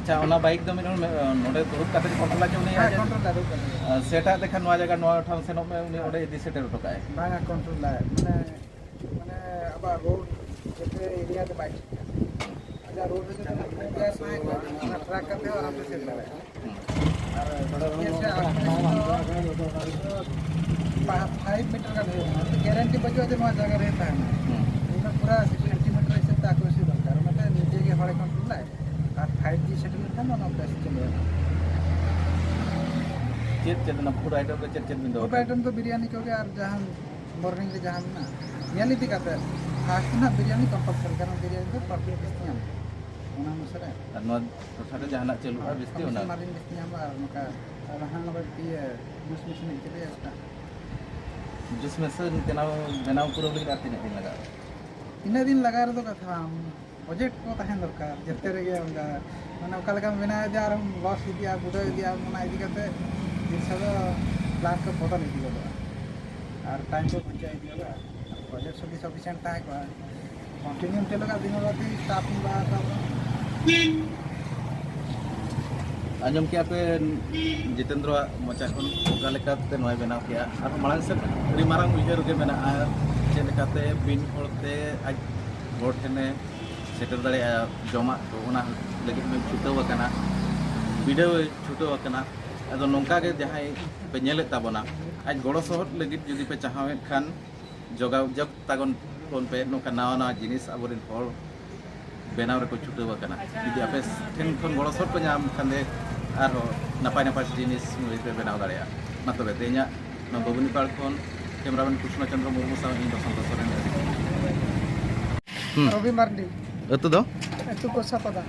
ᱟᱪᱪᱷᱟ, ᱚᱱᱟ ᱵᱟᱭᱤᱠ ᱫᱚ ᱢᱤᱫ ᱦᱚᱲ ᱢᱮ-, ᱱᱚᱰᱮ ᱫᱩᱲᱩᱵ ᱠᱟᱛᱮ ᱠᱚᱱᱴᱨᱳᱞᱟ ᱪᱮ ᱩᱱᱤ ᱦᱮᱸ, ᱟᱡ ᱠᱚᱱᱴᱨᱳᱞ ᱫᱟᱲᱮᱭᱟᱜ ᱠᱟᱱᱟ᱾ ᱥᱮᱴᱟᱜ ᱛᱮᱠᱷᱟᱱ ᱱᱚᱣᱟ ᱡᱟᱭᱜᱟ, ᱱᱚᱣᱟ ᱴᱷᱟᱶ ᱥᱮᱱᱚᱜ ᱢᱮ, ᱩᱱᱤ ᱚᱸᱰᱮ ᱤᱫᱤ ᱥᱮᱴᱮᱨ ᱦᱚᱴᱚ ᱠᱟᱜᱼᱟᱭ? ᱵᱟᱝᱟ, ᱠᱚᱱᱴᱨᱳᱞ ᱫᱟᱭ᱾ ᱢᱟᱱᱮ, ᱢᱟᱱᱮ ᱟᱵᱟᱨ ᱨᱳᱰ ᱡᱮᱛᱮ ᱮᱨᱤᱭᱟ ᱫᱚ ᱵᱟᱭ ᱴᱷᱤᱠᱟ᱾ ᱟᱪᱪᱷᱟ, ᱨᱳᱰ ᱨᱮ ᱡᱩᱫᱤ ᱴᱨᱟᱠ ᱠᱟᱛᱮ ᱦᱚᱸ ᱟᱨᱟᱢ ᱥᱮ ᱥᱮᱴᱮᱨ ᱫᱟᱲᱮᱭᱟᱜᱼᱟ᱾ ᱦᱩᱸ᱾ ᱟᱨ ᱤᱭᱟᱹ ᱥᱮ ᱟᱨ ᱯᱷᱟᱭᱤᱵᱷ ᱢᱤᱴᱟᱨ ᱜᱟᱱ ᱦᱩᱭᱩᱜᱼᱟ, ᱜᱮᱨᱮᱱᱴᱤ ᱵᱟᱹᱪᱩᱜᱼᱟ ᱡᱮ ᱱᱚᱣᱟ ᱡᱟᱭᱜᱟ ᱨᱮ ᱛᱟᱦᱮᱱᱟ᱾ ᱦᱩᱸ᱾ ᱚᱱᱟ ᱯᱩᱨᱟᱹ ᱥᱮᱱᱴᱤᱢᱤᱴᱟᱨ ᱦᱤᱥᱟᱹᱵ ᱛᱮ ᱟᱠᱚ ᱦᱤᱥᱟᱹᱵ ᱫᱚᱨᱠᱟᱨ, ᱚᱱᱟᱛᱮ ᱱᱤᱡᱮ ᱜᱮ ᱦᱚᱲᱮ ᱠᱚᱱᱴᱨᱳᱞ ᱞᱟᱭ᱾ ᱟᱨ ᱯᱷᱟᱭᱤᱵᱷ ᱡᱤ ᱥᱮᱴᱮᱨ ᱞᱮᱱᱠᱷᱟᱱ ᱫᱚ ᱚᱱᱟ ᱵᱮᱥ ᱪᱟᱹᱞᱩᱜᱼᱟ᱾ ᱪᱮᱫ ᱪᱮᱫ ᱚᱱᱟ ᱯᱷᱩᱰ ᱟᱭᱴᱮᱢ ᱨᱮ ᱪᱮᱫ ᱪᱮᱫ ᱵᱤᱱ ᱫᱚᱦᱚ ᱯᱷᱩᱰ ᱠᱟᱜᱼᱟ? ᱟᱭᱴᱮᱢ ᱫᱚ ᱵᱤᱨᱭᱟᱱᱤ ᱠᱚᱜᱮ, ᱟᱨ ᱡᱟᱦᱟᱸ ᱢᱚᱨᱱᱤᱝ ᱨᱮ ᱡᱟᱦᱟᱸ ᱢᱮᱱᱟᱜᱼᱟ, ᱧᱮᱞ ᱤᱫᱤ ᱠᱟᱛᱮ ᱯᱷᱟᱥᱴ ᱫᱚ ᱱᱟᱦᱟᱜ ᱵᱤᱨᱭᱟᱱᱤ ᱠᱚᱢᱯᱟᱞᱥᱟᱨᱤ, ᱠᱟᱨᱚᱱ ᱵᱤᱨᱭᱟᱱᱤ ᱫᱚ ᱯᱟᱵᱽᱞᱤᱠ ᱵᱮᱥᱤ ᱧᱟᱢᱟ, ᱚᱱᱟ ᱚᱱᱩᱥᱟᱨᱮ᱾ ᱟᱨ ᱱᱚᱣᱟ ᱴᱚᱴᱷᱟ ᱨᱮ ᱡᱟᱦᱟᱱᱟᱜ ᱪᱟᱹᱞᱩᱜᱼᱟ ᱵᱤᱥᱛᱤ ᱚᱱᱟ? ᱠᱚᱢᱤᱥᱚᱱ ᱢᱟᱨᱡᱤᱱ ᱵᱮᱥᱤ ᱧᱟᱢᱟ, ᱟᱨ ᱱᱚᱝᱠᱟ ᱟᱨ ᱦᱟᱸᱜ ᱱᱚᱜᱼᱚᱭ ᱤᱭᱟᱹ ᱡᱩᱥ ᱢᱮᱥᱤᱱ ᱤᱧ ᱪᱟᱹᱞᱩᱭᱟ ᱢᱤᱫᱴᱟᱝ᱾ ᱡᱩᱥ ᱢᱮᱥᱤᱱ ᱵᱮᱱᱟᱣ, ᱵᱮᱱᱟᱣ ᱯᱩᱨᱟᱹᱣ ᱞᱟᱹᱜᱤᱫ ᱟᱨ ᱛᱤᱱᱟᱹᱜ ᱫᱤᱱ ᱞᱟᱜᱟᱜᱼᱟ? ᱛᱤᱱᱟᱹᱜ ᱫᱤᱱ ᱞᱟᱜᱟᱣ ᱨᱮᱫᱚ ᱠᱟᱛᱷᱟ ᱵᱟᱝ, ᱵᱟᱡᱮᱴ ᱠᱚ ᱛᱟᱦᱮᱸ ᱫᱚᱨᱠᱟᱨ ᱡᱚᱛᱚ ᱨᱮᱜᱮ᱾ ᱚᱱᱠᱟ ᱢᱟᱱᱮ ᱚᱠᱟ ᱞᱮᱠᱟᱢ ᱵᱮᱱᱟᱣ ᱤᱫᱤᱭᱟ, ᱟᱨᱮᱢ ᱞᱚᱥ ᱤᱫᱤᱭᱟ, ᱵᱩᱰᱟᱹᱣ ᱤᱫᱤᱭᱟ, ᱚᱱᱟ ᱤᱫᱤ ᱠᱟᱛᱮ ᱡᱤᱱᱤᱥ ᱫᱚ ᱯᱞᱟᱱ ᱠᱚ ᱵᱚᱫᱚᱞ ᱤᱫᱤ ᱜᱚᱫᱚᱜᱼᱟ ᱟᱨ ᱴᱟᱭᱤᱢ ᱠᱚ ᱵᱟᱧᱪᱟᱣ ᱤᱫᱤ ᱜᱚᱫᱚᱜᱼᱟ᱾ ᱵᱟᱡᱮᱴ ᱡᱩᱫᱤ ᱥᱟᱯᱷᱤᱥᱤᱭᱮᱱᱴ ᱛᱟᱦᱮᱸ ᱠᱚᱜᱼᱟ, ᱠᱚᱱᱴᱤᱱᱤᱭᱩ ᱪᱟᱹᱞᱩ ᱠᱟᱜ ᱫᱤᱱ ᱨᱟᱛ ᱥᱴᱟᱯ ᱵᱟᱲᱟ ᱠᱟᱜ ᱵᱚᱱᱟ᱾ ᱟᱸᱡᱚᱢ ᱠᱮᱜᱼᱟ ᱯᱮ ᱡᱤᱛᱮᱱᱫᱨᱚᱣᱟᱜ ᱢᱚᱪᱟ ᱠᱷᱚᱱ ᱚᱠᱟ ᱞᱮᱠᱟᱛᱮ ᱱᱚᱣᱟᱭ ᱵᱮᱱᱟᱣ ᱠᱮᱜᱼᱟ᱾ ᱟᱨᱦᱚᱸ ᱢᱟᱲᱟᱝ ᱥᱮᱫ ᱟᱹᱰᱤ ᱢᱟᱨᱟᱝ ᱩᱭᱦᱟᱹᱨ ᱜᱮ ᱢᱮᱱᱟᱜᱼᱟ, ᱪᱮᱫ ᱞᱮᱠᱟᱛᱮ ᱵᱤᱱ ᱦᱚᱲᱛᱮ ᱟᱡ ᱦᱚᱲ ᱴᱷᱮᱱᱮ ᱥᱮᱴᱮᱨ ᱫᱟᱲᱮᱭᱟᱜᱼᱟ ᱡᱚᱢᱟᱜ ᱠᱚ, ᱚᱱᱟ ᱞᱟᱹᱜᱤᱫ ᱢᱮ ᱪᱷᱩᱴᱟᱹᱣ ᱟᱠᱟᱱᱟ, ᱵᱤᱰᱟᱹᱣ ᱮ ᱪᱷᱩᱴᱟᱹᱣ ᱟᱠᱟᱱᱟ᱾ ᱟᱫᱚ ᱱᱚᱝᱠᱟ ᱜᱮ ᱡᱟᱦᱟᱸᱭ ᱯᱮ ᱧᱮᱞᱮᱫ ᱛᱟᱵᱚᱱᱟ, ᱟᱡ ᱜᱚᱲᱚ ᱥᱚᱦᱚᱫ ᱞᱟᱹᱜᱤᱫ ᱡᱩᱫᱤ ᱯᱮ ᱪᱟᱦᱟᱣᱮᱫ ᱠᱷᱟᱱ, ᱡᱳᱜᱟᱡᱳᱜᱽ ᱛᱟᱵᱚᱱ ᱯᱷᱳᱱ ᱯᱮ᱾ ᱱᱚᱝᱠᱟ ᱱᱟᱣᱟ ᱱᱟᱣᱟ ᱡᱤᱱᱤᱥ ᱟᱵᱚᱨᱮᱱ ᱦᱚᱲ ᱵᱮᱱᱟᱣ ᱨᱮᱠᱚ ᱪᱷᱩᱴᱟᱹᱣ ᱟᱠᱟᱱᱟ᱾ ᱡᱩᱫᱤ ᱟᱯᱮ ᱴᱷᱮᱱ ᱠᱷᱚᱱ ᱜᱚᱲᱚ ᱥᱚᱦᱚᱫ ᱠᱚ ᱧᱟᱢ ᱠᱷᱟᱱ ᱫᱮ, ᱟᱨᱦᱚᱸ ᱱᱟᱯᱟᱭ ᱱᱟᱯᱟᱭ ᱡᱤᱱᱤᱥ ᱱᱩᱭ ᱯᱮ ᱵᱮᱱᱟᱣ ᱫᱟᱲᱮᱭᱟᱜᱼᱟ᱾ ᱢᱟ ᱛᱚᱵᱮ, ᱛᱮᱦᱮᱧᱟᱜ ᱱᱚᱣᱟ ᱵᱟᱵᱩᱱᱤᱯᱟᱲ ᱠᱷᱚᱱ ᱠᱮᱢᱨᱟᱢᱮᱱ ᱠᱨᱤᱥᱱᱚ ᱪᱚᱱᱫᱨᱚ ᱢᱩᱨᱢᱩ ᱥᱟᱶ ᱤᱧ ᱵᱚᱥᱚᱱᱛᱚ ᱥᱚᱨᱮᱱ᱾ ᱦᱩᱸ᱾ ᱨᱚᱵᱤ ᱢᱟᱨᱰᱤ᱾ ᱟᱹᱛᱩ ᱫᱚ? ᱟᱹᱛᱩ ᱠᱚᱥᱟᱯᱟᱫᱟ᱾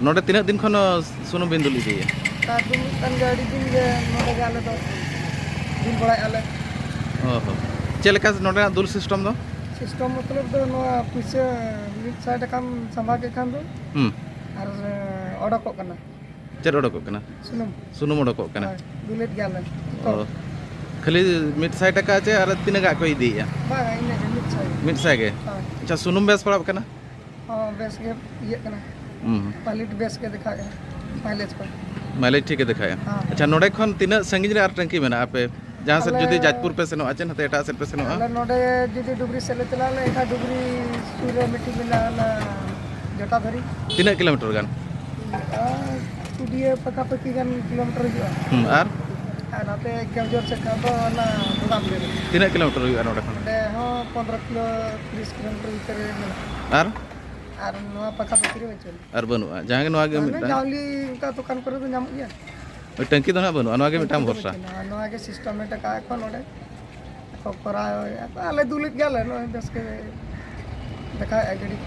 ᱱᱚᱰᱮ ᱛᱤᱱᱟᱹᱜ ᱫᱤᱱ ᱠᱷᱚᱱ ᱥᱩᱱᱩᱢ ᱵᱤᱱ ᱫᱩᱞ ᱤᱫᱤᱭᱮᱫᱼᱟ? ᱟᱨ ᱫᱩᱞ ᱠᱟᱱ ᱜᱮᱭᱟ ᱟᱹᱰᱤ ᱫᱤᱱ ᱜᱮ, ᱱᱚᱰᱮ ᱜᱮ ᱟᱞᱮ ᱫᱚ ᱫᱩᱞ ᱵᱟᱲᱟᱭᱮᱫᱼᱟ ᱞᱮ᱾ ᱚ ᱦᱚᱸ᱾ ᱪᱮᱫ ᱞᱮᱠᱟ ᱱᱚᱰᱮᱱᱟᱜ ᱫᱩᱞ ᱥᱤᱥᱴᱮᱢ ᱫᱚ? ᱥᱤᱥᱴᱮᱢ ᱢᱚᱛᱞᱚᱵ ᱫᱚ ᱱᱚᱣᱟ ᱯᱩᱭᱥᱟᱹ ᱢᱤᱫ ᱥᱟᱭ ᱴᱟᱠᱟᱢ ᱥᱟᱢᱵᱟᱣ ᱠᱮᱫ ᱠᱷᱟᱱ ᱫᱚ ᱦᱩᱸ᱾ ᱟᱨ ᱚᱰᱚᱠᱚᱜ ᱠᱟᱱᱟ᱾ ᱪᱮᱫ ᱚᱰᱚᱠᱚᱜ ᱠᱟᱱᱟ? ᱥᱩᱱᱩᱢ᱾ ᱥᱩᱱᱩᱢ ᱚᱰᱚᱠᱚᱜ ᱠᱟᱱᱟ? ᱦᱳᱭ, ᱫᱩᱞᱮᱫ ᱜᱮᱭᱟᱞᱮ᱾ ᱚ᱾ ᱠᱷᱟᱹᱞᱤ ᱢᱤᱫ ᱥᱟᱭ ᱴᱟᱠᱟ ᱪᱮ ᱟᱨ ᱛᱤᱱᱟᱹᱜ ᱜᱟᱜ ᱠᱚ ᱤᱫᱤᱭᱮᱫᱼᱟ? ᱵᱟᱝᱟ, ᱤᱱᱟᱹᱜ ᱜᱮ, ᱢᱤᱫ ᱥᱟᱭ᱾ ᱢᱤᱫ ᱥᱟᱭ ᱜᱮ? ᱦᱳᱭ᱾ ᱟᱪᱪᱷᱟ, ᱥᱩᱱᱩᱢ ᱵᱮᱥ ᱯᱟᱲᱟᱜ ᱠᱟᱱᱟ? ᱦᱚᱸ, ᱵᱮᱥ ᱜᱮ ᱤᱭᱟᱹᱜ ᱠᱟᱱᱟ᱾ ᱦᱩᱸ᱾ ᱠᱣᱟᱞᱤᱴᱤ ᱵᱮᱥ ᱜᱮ ᱫᱮᱠᱷᱟᱜ ᱠᱟᱱᱟ᱾ ᱢᱟᱭᱞᱮᱡᱽ ᱠᱚ᱾ ᱢᱟᱭᱞᱮᱡᱽ ᱴᱷᱤᱠ ᱜᱮ ᱫᱮᱠᱷᱟᱭᱟ᱾ ᱦᱮᱸ᱾ ᱟᱪᱪᱷᱟ, ᱱᱚᱰᱮ ᱠᱷᱚᱱ ᱛᱤᱱᱟᱹᱜ ᱥᱟᱺᱜᱤᱧ ᱨᱮ ᱟᱨ ᱴᱮᱝᱠᱤ ᱢᱮᱱᱟᱜᱼᱟ? ᱟᱯᱮ ᱡᱟᱦᱟᱸ ᱥᱮᱫ ᱟᱞᱮ ᱡᱩᱫᱤ ᱡᱟᱡᱽᱯᱩᱨ ᱯᱮ ᱥᱮᱱᱚᱜᱼᱟ, ᱪᱮ ᱱᱟᱛᱮ ᱮᱴᱟᱜ ᱥᱮᱫ ᱯᱮ ᱥᱮᱱᱚᱜᱼᱟ? ᱟᱞᱮ ᱱᱚᱰᱮ ᱡᱩᱫᱤ ᱰᱩᱵᱽᱨᱤ ᱥᱮᱫ ᱞᱮ ᱪᱟᱞᱟᱜᱼᱟ, ᱮᱱᱠᱷᱟᱱ ᱰᱩᱵᱽᱨᱤ ᱥᱩᱨ ᱨᱮ ᱢᱤᱫᱴᱤᱡ ᱢᱮᱱᱟᱜᱼᱟ, ᱚᱱᱟ ᱡᱚᱴᱟᱫᱷᱟᱨᱤ᱾ ᱛᱤᱱᱟᱹᱜ ᱠᱤᱞᱳᱢᱤᱴᱟᱨ ᱜᱟᱱ? ᱟᱨ ᱠᱩᱰᱤᱭᱟᱹ ᱯᱟᱠᱟ ᱯᱟᱠᱤ ᱜᱟᱱ ᱠᱤᱞᱳᱢᱤᱴᱟᱨ ᱦᱩᱭᱩᱜᱼᱟ᱾ ᱦᱩᱸ, ᱟᱨ? ᱟᱨ ᱱᱚᱛᱮ ᱠᱮᱣᱡᱷᱚᱨ ᱥᱮᱫ ᱠᱷᱟᱱ ᱫᱚ ᱚᱱᱟ ᱵᱟᱫᱟᱢ ᱰᱮᱨᱮ᱾ ᱛᱤᱱᱟᱹᱜ ᱠᱤᱞᱳᱢᱤᱴᱟᱨ ᱦᱩᱭᱩᱜᱼᱟ ᱱᱚᱰᱮ ᱠᱷᱚᱱ? ᱚᱸᱰᱮ ᱦᱚᱸ ᱯᱚᱱᱨᱚ ᱠᱤᱞᱳ, ᱛᱤᱨᱤᱥ ᱠᱤᱞᱳᱢᱤᱴᱟᱨ ᱵᱷᱤᱛᱤᱨ ᱨᱮ ᱢᱮᱱᱟᱜᱼᱟ᱾ ᱟᱨ? ᱟᱨ ᱱᱚᱣᱟ ᱯᱟᱠᱟ ᱯᱟᱠᱤ ᱨᱮ ᱵᱟᱹᱪᱩᱜ ᱟᱹᱱᱤᱡ᱾ ᱟᱨ ᱵᱟᱹᱱᱩᱜᱼᱟ, ᱡᱟᱦᱟᱸ ᱜᱮ ᱱᱚᱣᱟ ᱜᱮ ᱢᱟᱱᱮ ᱢᱤᱫᱴᱟᱝ? ᱡᱟᱣᱞᱤ ᱚᱱᱠᱟ ᱫᱚᱠᱟᱱ ᱠᱚᱨᱮ ᱫᱚ ᱧᱟᱢᱚᱜ ᱜᱮᱭᱟ᱾ ᱳᱭ ᱴᱮᱝᱠᱤ ᱫᱚ ᱱᱟᱦᱟᱜ ᱵᱟᱹᱱᱩᱜᱼᱟ, ᱱᱚᱣᱟ ᱜᱮ ᱢᱤᱫᱴᱟᱝ ᱴᱮᱝᱠᱤ ᱫᱚ ᱵᱷᱚᱨᱥᱟ᱾ ᱵᱟᱹᱪᱩᱜ ᱟᱹᱱᱤᱡ᱾ ᱱᱚᱣᱟ ᱜᱮ ᱥᱤᱥᱴᱮᱢᱮᱴ ᱟᱠᱟᱫ ᱠᱚ ᱱᱚᱰᱮ᱾ ᱠᱚ ᱠᱚᱨᱟᱣᱮᱫᱼᱟ ᱠᱚ, ᱟᱞᱮ ᱫᱩᱞᱮᱫ ᱜᱮᱭᱟᱞᱮ, ᱱᱚᱜᱼᱚᱭ ᱵᱮᱥ ᱜᱮ ᱫᱮᱠᱷᱟᱣᱮᱫᱼᱟ ᱜᱟᱹᱰᱤ᱾